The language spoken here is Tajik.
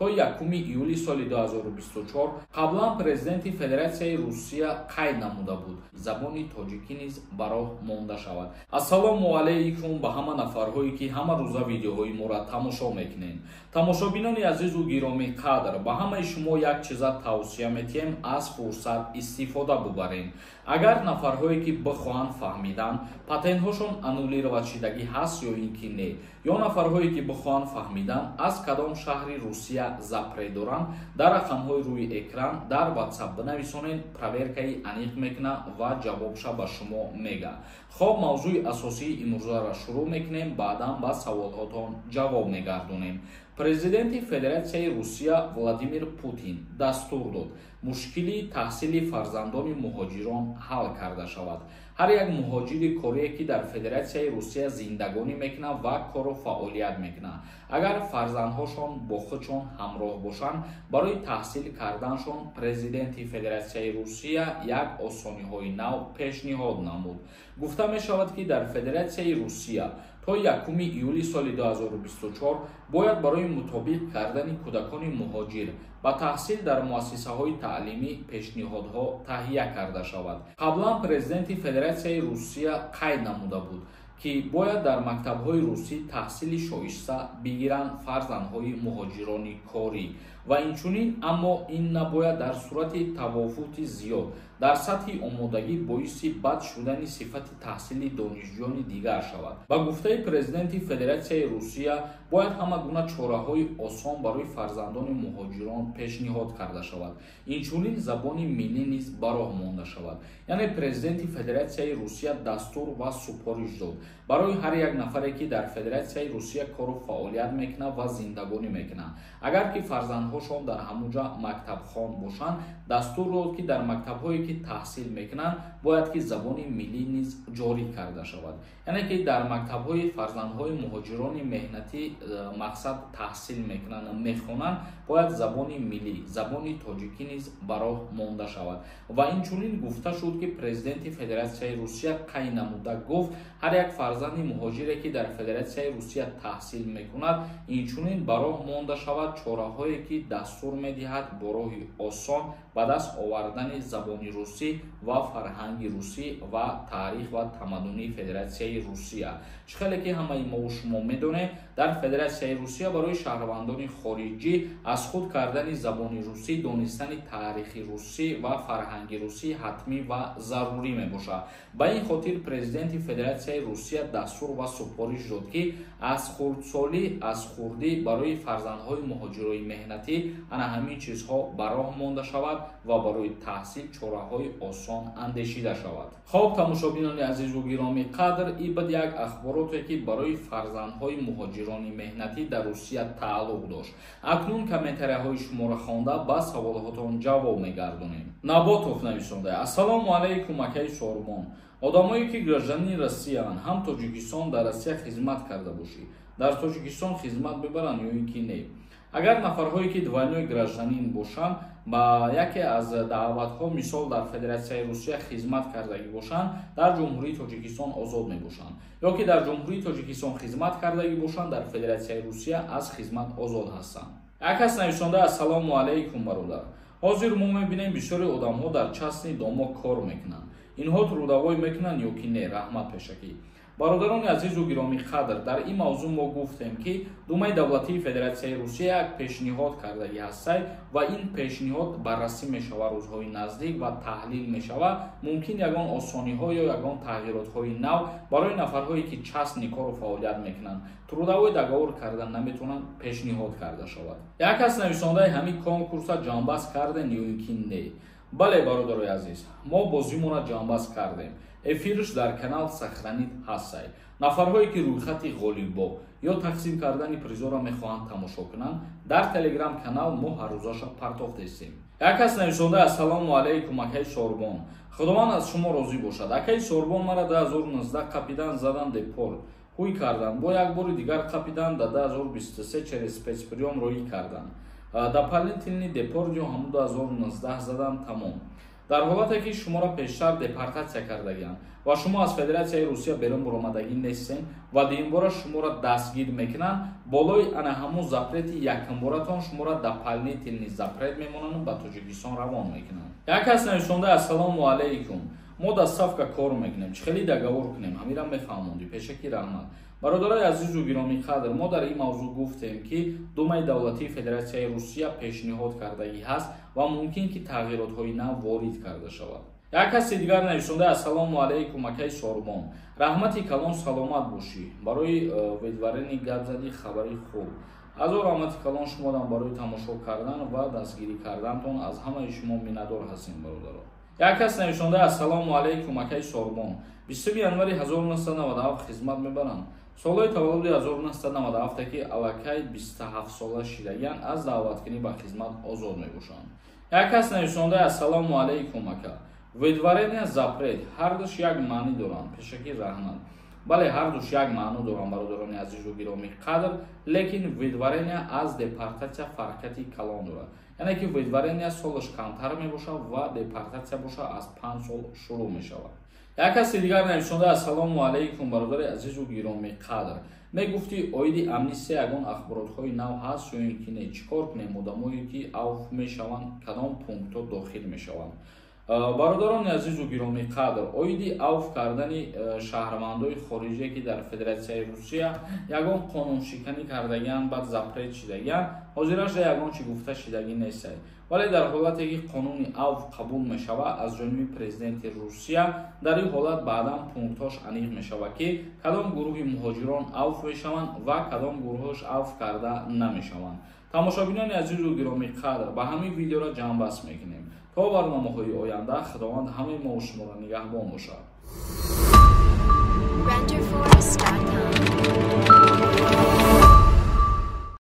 То 1 июли соли 2024 қаблан президенти Федератсияи Русия қайд намуда буд, забони тоҷикӣ низ ба роҳ монда шавад. Ассалому алайкум ба ҳама нафарҳое, ки ҳама рӯза видеоҳои моро тамошо мекунед. Тамошобинони азизу гиромӣ қадр, ба ҳамаи шумо як чиза тавсия метиҳем: аз фурсат истифода бубарен. Агар нафарҳое, ки бихоҳанд фаҳмидан, патентҳошон аннулировать шидагӣ ҳаст ё ин ки не, ё нафарҳое, ки бихоҳанд фаҳмидан, аз кадом шаҳри Русия запрет доранд, дар рақамҳои рӯи экран дар WhatsApp бинависонед, проверкаи аниқ мекунад ва ҷавобша ба шумо мега. Хоб, мавзӯи асосии имрӯзаро шурӯъ мекунем, баъдан ба саволҳотон ҷавоб мегардонем. Президенти Федератсияи Русия Владимир Путин дастур дод, мушкили таҳсили фарзандони муҳоҷирон ҳал карда шавад. Ҳар як муҳоҷири корие, ки дар Федератсияи Русия зиндагонӣ мекунад ва кору фаъолият мекунад, агар фарзандҳошон бо худшон ҳамроҳ бошанд, барои таҳсил карданшон президенти Федератсияи Русия як осониҳои нав пешниҳод намуд. Гуфта мешавад, ки дар Федератсияи Русия то 1 июли соли 2024 бояд барои мутобиқ кардани кӯдакони муҳоҷир ба таҳсил дар муассисаҳои таълимӣ пешниҳодҳо таҳия карда шавад. Қаблан президенти Федератсияи Русия қайд намуда буд, ки бояд дар мактабҳои русӣ таҳсили шоиста бигиранд фарзандҳои муҳоҷирони корӣ ва инчунин, аммо ин набояд дар сурати тавофути зиёд дар сатҳи омодагӣ боиси бад шудани сифати таҳсили донишҷӯёни дигар шавад. Ба гуфтаи президенти Федератсияи Русия, бояд ҳама гуна чораҳои осон барои фарзандони муҳоҷирон пешниҳод карда шавад. Инчунин забони миллӣ низ ба роҳ монда шавад. Яъне президенти Федератсияи Русия дастур ва супориш дод барои ҳар як нафаре, ки дар Федератсияи Русия кору фаъолият мекунад ва зиндагонӣ мекунад, агар ки фарзандҳошон дар ҳамунҷа мактабхон бошанд, дастур дод, ки дар мактабҳое, ки таҳсил мекунанд, бояд ки забони миллӣ низ ҷорӣ карда шавад. Яъне ки дар мактабҳои фарзандҳои муҳоҷирони меҳнатӣ мақсад таҳсил мекунанд, мехонанд, бояд забони миллӣ, забони тоҷикӣ низ ба роҳ монда шавад. Ва инчунин гуфта шуд, ки президенти Федератсияи Русия қайд намуда гуфт, ҳар як фарзанди муҳоҷире, ки дар Федератсияи Русия таҳсил мекунад, инчунин ба роҳ монда шавад чораҳое, ки дастур медиҳад бо роҳи осон ба даст овардани забони русӣ ва фарҳанги русӣ ва таърих ва тамаддуни Федератсияи Русия. Чӣ хеле ки ҳамаи мову шумо медонем, дар Федератсияи Русия барои шаҳрвандони хориҷӣ аз худ кардани забони русӣ, донистани таърихи русӣ ва фарҳанги русӣ ҳатмӣ ва зарурӣ мебошад. Ба ин хотир президенти Федератсияи Русия дастур ва супориш дод, ки аз хурдсолӣ, аз хурдӣ барои фарзандҳои муҳоҷирои меҳнатӣ ана ҳамин чизҳо ба роҳ монда шавад ва барои таҳсил чораҳои осон андешида шавад. Хоб, тамошобинони азизу гиромӣ қадр, ибад як ахбороте, ки барои фарзандҳои муҳоҷирони меҳнатӣ дар Русия тааллуқ дошт. Акнун комментарияҳои шуморо хонда, ба саволҳотон ҷавоб мегардонем. Наботов нависонда: ассалому алайкум, акаи Сорбон. Одамое, ки гражданини Россияанд, ҳам Тоҷикистон дар Россия хизмат карда бошӣ, дар Тоҷикистон хизмат мебаранд ё ин ки не? Агар нафарҳое, ки двойной гражданин бошанд, ба яке аз даъватҳо, мисол, дар Федератсияи Русия хизмат кардагӣ бошанд, дар Ҷумҳурии Тоҷикистон озод мебошанд, ё ки дар Ҷумҳурии Тоҷикистон хизмат кардагӣ бошанд, дар Федератсияи Русия аз хизмат озод ҳастанд. Як кас нависонда: ассалому алайкум, бародар. Ҳозир мо мебинем, бисёри одамҳо дар частный домо кор мекунанд. Инҳо трудовой мекунанд ё ки не? Раҳмат пешакӣ. Бародарони азизу гиромӣ қадр, дар ин мавзӯъ мо гуфтем, ки Думаи давлатии Федератсияи Русия як пешниҳод кардагӣ ҳастай ва ин пешниҳод баррасӣ мешавад рӯзҳои наздик ва таҳлил мешавад. Мумкин, ягон осониҳо ё ягон тағйиротҳои нав барои нафарҳое, ки частный кору фаъолият мекунанд, трудовой договор карда наметавонанд, пешниҳод карда шавад. Як кас нависондаи: ҳамин конкурса ҷамъбаст кардем ё ин ки не? Бале, бародарои азиз, мо бозимонро ҷамъбаст кардем, эфирш дар канал сохранить ҳастай. Нафарҳое, ки рӯйхати ғолиббо ё тақсим кардани призора мехоҳанд тамошо кунанд, дар Телеграм канал мо ҳаррӯзаша партофтестем. Як кас нависонда: ассалому алайкум, акаи Сорбон, Худованд аз шумо розӣ бошад. Акаи Сорбон, мара 2019 қапидан, задан, депорт ҳуй кардан, бо як бори дигар қапидан, да 2023 через спецприём роӣ кардан, дополнительный депорт ё ҳамун 2019 задан, тамом. Дар ҳолате ки шуморо пештар депортатсия кардагианд ва шумо аз Федератсияи Русия берун баромадагӣ нестен ва дуюмбора шуморо дастгир мекунанд, болои ана ҳамун запрети якумборатон шуморо дополнительный запрет мемонанду ба Тоҷикистон равон мекунанд. Як кас нависонда: «Ассалому алайкум, мо доставка кор мекунем, чӣ хеле договор кунем, ҳамира мефаҳмондӣ, пешаки раҳмат». Бародарои азизу гиромӣ қадр, мо дар ин мавзӯъ гуфтем, ки Думаи давлатии Федератсияи Русия пешниҳод кардагӣ ҳаст ва мумкин ки тағйиротҳои нав ворид карда шавад. Як каси дигар нависонда: «Ассалому алайкум, акаи Сорбон, раҳмати калон, саломат бошӣ, барои выдворение гап задӣ, хабари хуб». Азор раҳмати калон шумодам барои тамошо кардан ва дастгирӣ кардантон, аз ҳамаи шумо миннатдор ҳастем, бародаро. Як кас нависонда: «Ассалому алайкум, акаи Сорбон, 20 январи 1997 хизмат мебаранд. Солҳои таваллуди 1997 ки аллакай 27 сола шидагиянд, аз даъваткунӣ ба хизмат озод мебошанд». Як кас нависонда: «Ассалому алайкум, ака, выдворение, запрет ҳардуш як маънӣ доранд? Пешакӣ раҳмат». Бале, ҳардуш як маъно доранд, бародарони азизу гиромӣ қадр, лекин выдворение аз депортатсия фарқияти калон дорад, яъне ки выдворение солаш камтар мебошад ва депортатсия боша, аз 5 сол шурӯъ мешавад. Як каси дигар нависонда: «Ассалому алайкум, бародари азизу гиромӣ қадр, мегуфтӣ, оиди амнистия ягон ахборотҳои нав ҳаст ё ин ки не? Чӣ кор кунем, одамое ки авф мешаванд, кадом пунктҳо дохил мешаванд?» Бародарони азизу гиромӣ қадр, оиди авф кардани шаҳрвандои хориҷие, ки дар Федератсияи Русия ягон қонуншиканӣ кардагианд, баъд запрет шидагианд, ҳозирашда ягон чӣ гуфта шидагӣ нестад. Вале дар ҳолате ки қонуни авф қабул мешавад аз ҷониби президенти Русия, дар ин ҳолат баъдан пунктҳош аниқ мешавад, ки кадом гурӯҳи муҳоҷирон авф мешаванд ва кадом гурӯҳаш авф карда намешаванд. Тамошобинони азизу гиромӣ қадр, ба ҳамин видеоро ҷамъбаст мекунем. То барномаҳои оянда Худованд ҳамаи мо шуморо нигаҳбон бошад. Renderforest.com.